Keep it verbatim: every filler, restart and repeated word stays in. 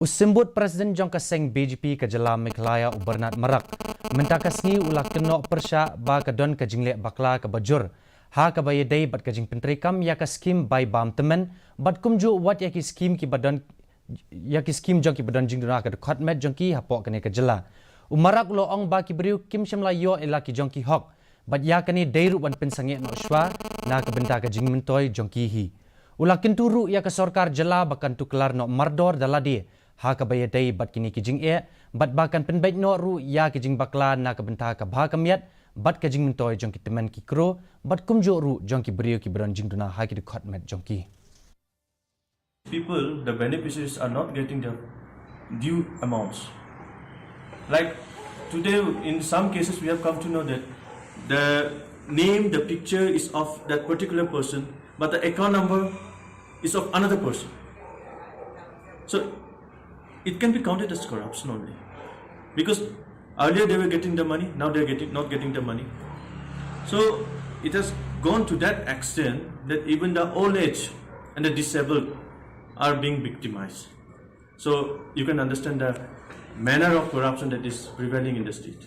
U Symbud President jong ka seng B J P ka jylla Meghalaya, u Bernard Marak, mynta ka sngi u la kynnoh pyrshah ba ka don ka jingleh bakla kaba jur ha kaba ïadei bad ka jingpyntreikam ïa ka skim bai bam tymmen bad kumjuh wat ïa ki skim kiba don ïa ki skim jong kiba don jingduna ha ka dkhot met jong ki hapoh kane ka jylla. U Marak u la ong ba ki briew kim shym la ïoh ïa la ki jong ki hok bad ïa kane dei ruh ban pynsangeh noh shuwa na ka bynta ka jingmyntoi jong ki hi. U la kyntu ruh ïa ka sorkar jylla ba kan tuklar noh mardor da lade ha kaba ïadei bad kine ki jingeh bad ba kan pynbeit noh ruh ïa ki jingbakla na ka bynta ka bha ka miat bad ka jingmyntoi jong ki tymmen ki kro bad kumjuh ruh jong ki briew kiba don jingduna ha ki dkhot met jong ki. People, the beneficiaries, are not getting their due amounts. Like today, in some cases, we have come to know that the name, the picture is of that particular person, but the account number is of another person. So it can be counted as corruption only, because earlier they were getting the money, now they are getting not getting the money. So it has gone to that extent that even the old age and the disabled are being victimized. So you can understand the manner of corruption that is prevailing in the state.